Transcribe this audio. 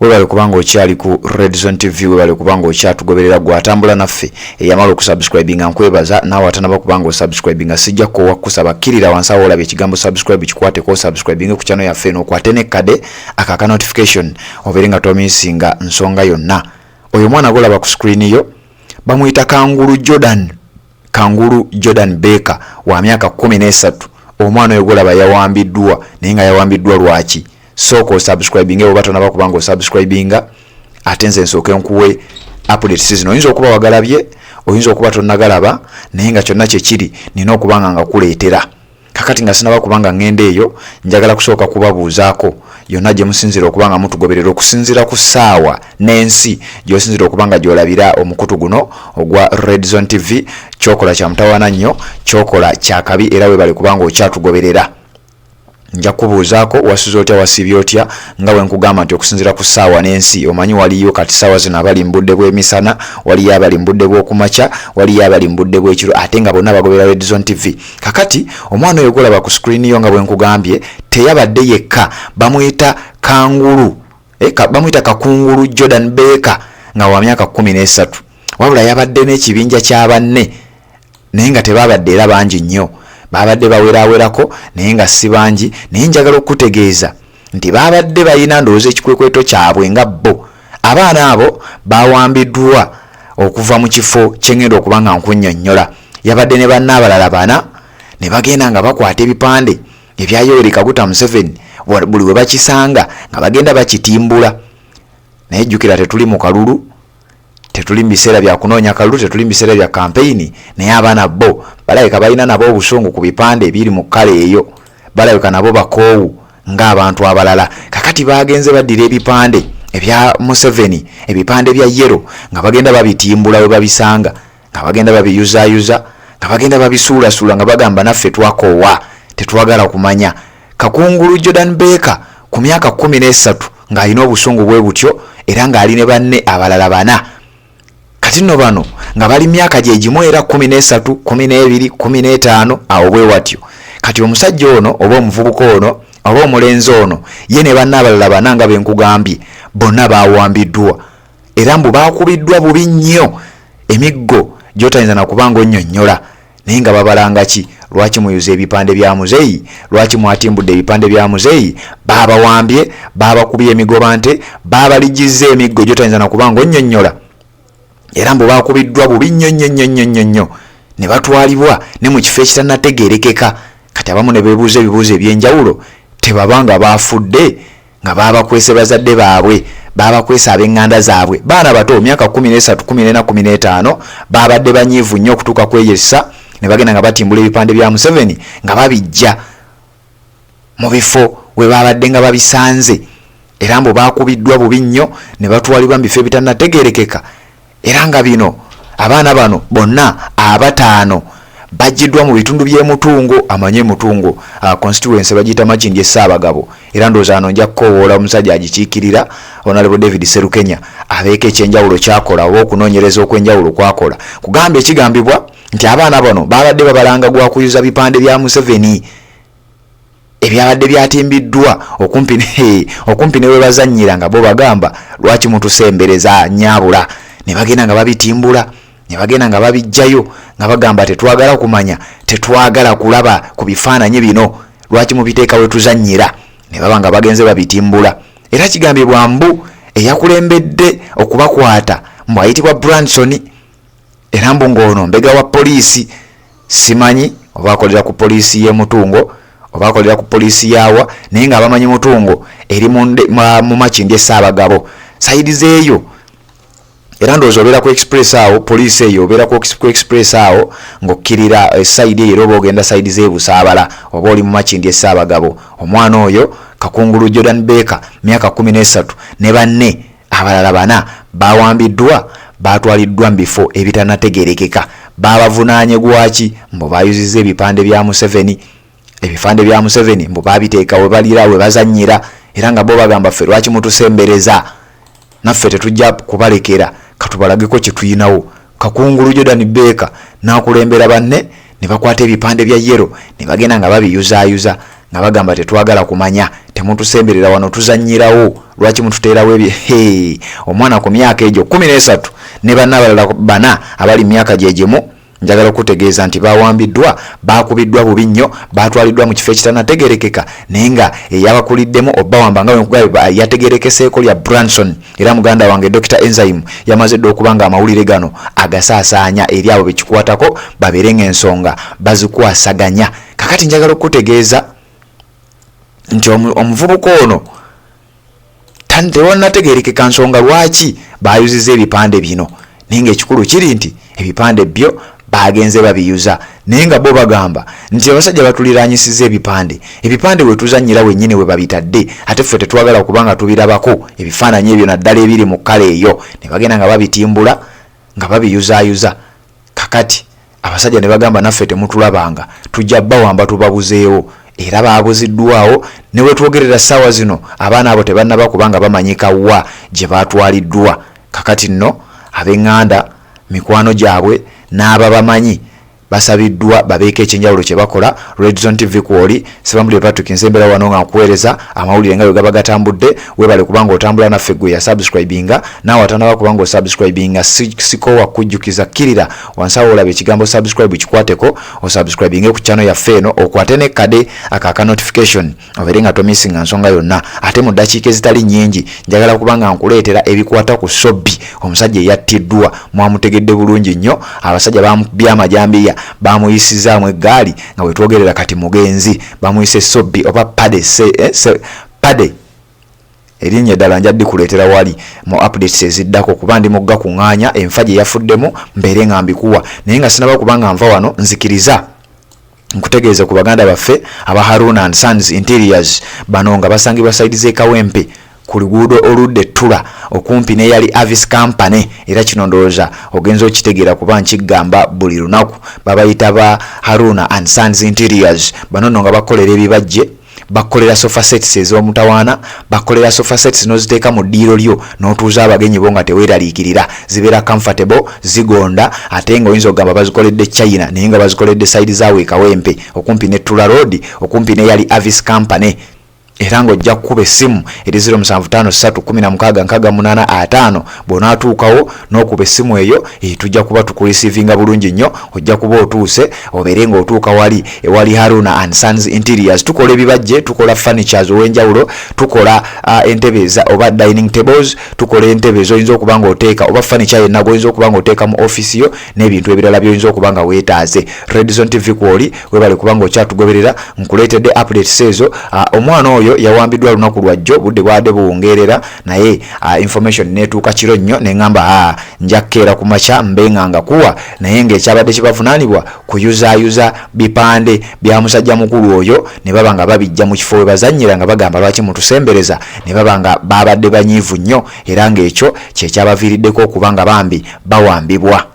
Webale kubanga okyali ku Redzone TV, webale kubanga okyatugoberera. Gwe atambula naffe eyamala okusubscribinga, nkwebaza. Naawe atanaba kubanga osubscribinga, sijja kukoowa kukusaba, kkirira wansi awo olaba ekigambo "subscribe", kikwateko osubscribinge ku channel yaffe eno, okwate nekkade akaka notification, obeere nga tomisinga nsonga yonna. Oyo omwana gwolaba ku screen yo bamuyita Kangulu Jordan, Kangulu Jordan Baker, wa myaka 13. Omwana oyo gwolaba yawambiddwa, naye nga yawambiddwa lwaki? Sooka osubscribinge oba tonaba kubanga osubscribinga, ate nze nsooke nkuwe updates zino. Oyinza okuba wagalabye, oyinza okuba tonagalaba, naye nga kyonna kyekiri nina okuba nga ngakuleetera. Kakati nga sinaba kubanga ngenda eyo, njagala kusooka kubabuuzaako yonna gye musinzira okuba nga mutugoberera, okusinziira ku ssaawa n'ensi gy'osinzira okuba nga gy'olabira omukutu guno ogwa Red Zone TV. Kyokola kya mutawaana nnyo, kyokola kyakabi, era webale kubanga okyatugoberera. Nja kubuuzaako, wasuze otya, wasiibye otya? Nga bwe nkugamba nti okusinziira ku ssaawa n'ensi, omanyi waliyo kati ssaawa zino abali mu budde bw'emisana, waliyo abali mu budde bw'okumakya, waliyo abali mu budde bw'ekiro, ate nga bonna bagobera Red Zone TV. Kakati omwana oyo gwolaba ku screen yo, nga bwe nkugambye, teyabadde yekka. Bamuyita Kangulu, bamuyita Kakungulu Jordan Baker, nga wa myaka 13. Wabula yabadde n'ekibinja kya banne, naye nga tebabadde era bangi nnyo, babadde bawerawerako, naye nga si bangi. Naye njagala okutegeeza nti babadde balina, ndowooza, ekikwekweto kyabwe nga bo. Abaana abo bawambiddwa okuva mu kifo kyengenda okuba nga nkunnyonnyola. Yabadde ne banne abalala bana, ne bagenda nga bakwata ebipande ebya Yoweri Kaguta Museveni buli we bakisanga nga bagenda bakitimbula. Naye jjukira, tetuli mu kalulu, tetuli mu biseera bya kunoonya kalulu, tetuli mu biseera bya kampeyini, naye abaana bo balabika balina nabo obusungu ku bipande ebiri mu kkala eyo. Balabika nabo bakoowu ng'abantu abalala. Kakati bagenze baddira ebipande ebya Museveni, ebipande bya yellow, nga bagenda babitimbula we babisanga, nga bagenda babiyuzaayuza, nga bagenda babisuulasuula, nga bagamba, "Naffe twakoowa, tetwagala kumanya." Kakungulu Jordan Baker ku myaka 13 ng'alina obusungu bwe butyo, era ng'ali ne banne abalala bana. Kati nno bano nga bali myaka gye gimu era 13, 12, 15, awo bwe watyo. Kati omusajja ono oba omuvubuka ono oba omulenzi ono, ye ne banne abalala bana, nga benkugambye, bonna bawambiddwa, era mbu bakubiddwa bubi nnyo emiggo gy'otayinza nakubanga onnyonnyola. Naye nga babalanga ki? Lwaki muyuza ebipande bya muzeeyi? Lwaki mwatimbudde ebipande bya muzeeyi? Baabawambye, baabakubye emigoba nte, baabalijizza emiggo gy'otayinza nakubanga onnyonnyola, era mbu bakubiddwa bubi nnyo nnyo nnyo nnyo nnyo nnyo, ne batwalibwa ne mu kifo ekitannategeerekeka. Kati abamu ne beebuuza ebibuuzo ebyenjawulo, tebabanga baafudde nga baabakwese bazadde baabwe, baabakwese ab'eŋŋanda zaabwe? Baana bato, myaka 13, 14, 15, baabadde banyiivu nnyo okutuuka kweyessa ne bagenda nga batimbula ebipande bya Museveni nga babijja mu bifo we babadde nga babisanze. Era mbu bakubiddwa bubi nnyo ne batwalibwa mu bifo ebitannategeerekeka. Era nga bino, abaana bano bonna abataano baggiddwa mu bitundu by'emutungo, amanye emutungo constituency bagiyita Makindye Ssaabagabo. Era ndowooza ano nja kukoowoola omusajja agikiikirira, Honorable David Serukenya, abeeko ekyenjawulo kyakola oba okunoonyereza okw'enjawulo kwakola. Kugambye, ekigambibwa nti abaana bano babadde babalanga gwa kuyuza bipande bya Museveni ebyabadde byatimbiddwa okumpi ne we bazannyira, nga bo bagamba, "Lwaki mutusembereza nyaabula?" Ne bagenda nga babitimbula, ne bagenda nga babijjayo, nga bagamba, "Tetwagala kumanya, tetwagala kulaba ku bifaananyi bino. Lwaki mubiteeka we tuzannyira?" Ne baba nga bagenze babitimbula. Era kigambibwa mbu eyakulembedde okubakwata mbu ayitibwa Branson, era mbu ng'ono mbega wa poliisi. Simanyi oba akolera ku poliisi y'emutungo oba akolera ku poliisi yaawa, naye nga abamanyi Mutungo eri mu Makindye Ssaabagabo, side zeeyo. Era ndowooza obeera ku Express awo, poliisi eyo obeera ku Express awo ng'okkirira eside eyo, era oba ogenda side z'ebusaabala, oba oli mu Makindye Ssaabagabo. Omwana oyo Kakungulu Jordan Baker, myaka 13, ne banne abalala bana bawambiddwa, batwaliddwa mu bifo ebitanategerekeka. Babavunaanye gwaki? Mbu bayuzizza ebipande bya Museveni. Ebipande bya Museveni mbu babiteeka we balira, we bazannyira, era nga bo bagamba, "Ffe lwaki mutusembereza? Naffe tetujja kubalekera, katubalageko kye tuyinawo." Kakungulu Jordan Baker n'akulembera banne ne bakwata ebipande bya yellow ne bagenda nga babiyuzaayuza, Nga bagamba tetwagala kumanya, temutusemberera wano, tuzannyirawo, lwaki mututeerawo ebye? Hey, omwana ku myaka egyo 13 ne banna abalala bana abali mu myaka gye gimu, njagala okutegeeza nti bawambiddwa, bakubiddwa bubi nnyo, batwaliddwa mu kifo ekitanategerekeka, naye nga eyabakuliddemu obawamba nga bwenkugambye yategerekeseeko lya Branson. Era muganda wange Dr Enzyme yamaze dda okuba nga amawulire gano agasaasaanya eri abo bekikwatako, babeere ng'ensonga bazikwasaganya. Kakati njagala okukutegeeza nti omuvubuka ono tewanategerekeka nsonga lwaki bayuziza ebipande bino, naye ngaekikulu kiri nti ebipande byo bagenze babiyuza, naye nga bo bagamba nti abasajja batuliranyisiza ebipande, ebipande wetuzanyira wennyini we babitadde, ate ffe tetwagala kubanga tubirabako ebifaananyi ebyo, naddala ebiri mu kkala eyo, ne bagenda nga babitimbula nga babiyuzaayuza. Kakati abasajja ne bagamba naffe temutulabanga, tujja bawamba tubabuzeewo, era babuziddwawo. Ne wetwogerera ssaawa zino abaana abo tebannaba kubanga bamanyika wa gye batwaliddwa. Kakati nno ab'eŋŋanda, mikwano gyabwe n'ababamanyi basabiddwa babeeko ekyenjawulo kye bakola. Redzone TV kwoli, Sebamulire Patrick Nsembera wano nga nkuweereza amawulire nga bwe gaba gatambudde. Weebale kubanga otambula naffe, gwe yasubscribinga, naawe atanaba kubanga osubscribinga, sikoowa kujjukiza, kkirira wansi awo olaba ekigambo subscribe, kikwateko osubscribinge ku channel yaffe eno, okwate n'ekkade aka notification, obeere nga tomissinga nsonga yonna. Ate mu ddakiika ezitali nnyingi njagala kuba nga nkuleetera ebikwata ku Sobbi, omusajja eyattiddwa. Mwamutegedde bulungi nnyo, abasajja bamukubye amajambiya, bamuyisizaamu eggaali, nga bwe twogerera kati mugenzi. Bamuyise Sobbi oba Pade Pade, erinnya eddala nja ddikuleetera wali mu updates eziddako, kuba ndi mugga kuŋŋaanya enfa gye yafuddemu mbeere nga mbikuwa. Naye nga sinaba kuba nga nva wano, nzikiriza nkutegeeze ku baganda baffe aba Haruna and Sons Interiors. Bano nga basangibwa side z'e Kawempe ku luguudo oludda ettula, okumpi n'eyali Avis Company. Era kino ndowooza ogenza okitegeera kuba nkigamba buli lunaku. Babayita ba Haruna and Sons Interiors. Bano nno nga bakolera ebibajje, bakolera sofa sets ez'omutawaana, bakolera sofa sets n'oziteeka mu ddiiro lyo n'otuuza abagenyi bo nga teweeraliikirira. Zibeera comfortable, zigonda, ate nga oyinza okugamba bazikoledde China, naye nga bazikoledde side zaawe e Kawempe, okumpi ne Ttula Road, okumpi n'eyali Avis Company. Era ng'ojja kukuba essimu eri 0753 16 68 50. Bw'onaatuukawo n'okuba essimu eyo, tujja kuba tukureceivinga bulungi nnyo. Ojja kuba otuuse, obeere ng'otuuka wali ewali Haruna and Sons Interiors. Tukola ebibajje, tukola furnitures ow'enjawulo, tukola entebe oba dining tables, tukola entebe zoyinza okuba ng'oteeka oba furniture yenna gw'oyinza okuba ng'oteeka mu office yo n'ebintu ebirala by'oyinza okuba nga weetaaze. Redzone TV kwoli, webale kuba ng'okyatugoberera. Nkuleetedde updates ezo. Omwana oyo yawambiddwa lunaku lwajjo, budde bwadde buwungeerera, naye information neetuuka kiro nnyo, neŋŋamba nja kukeera ku makya mbe nga ngakuwa. Naye ng'ekyabadde kibavunaanibwa kuyuzaayuza bipande bya musajja mukulu oyo, ne baba nga babijja mu kifo we bazannyira, nga bagamba lwaki mutusembereza, ne baba nga babadde banyiivu nnyo, era ng'ekyo kyekyabaviiriddeko okuba nga bambi bawambibwa.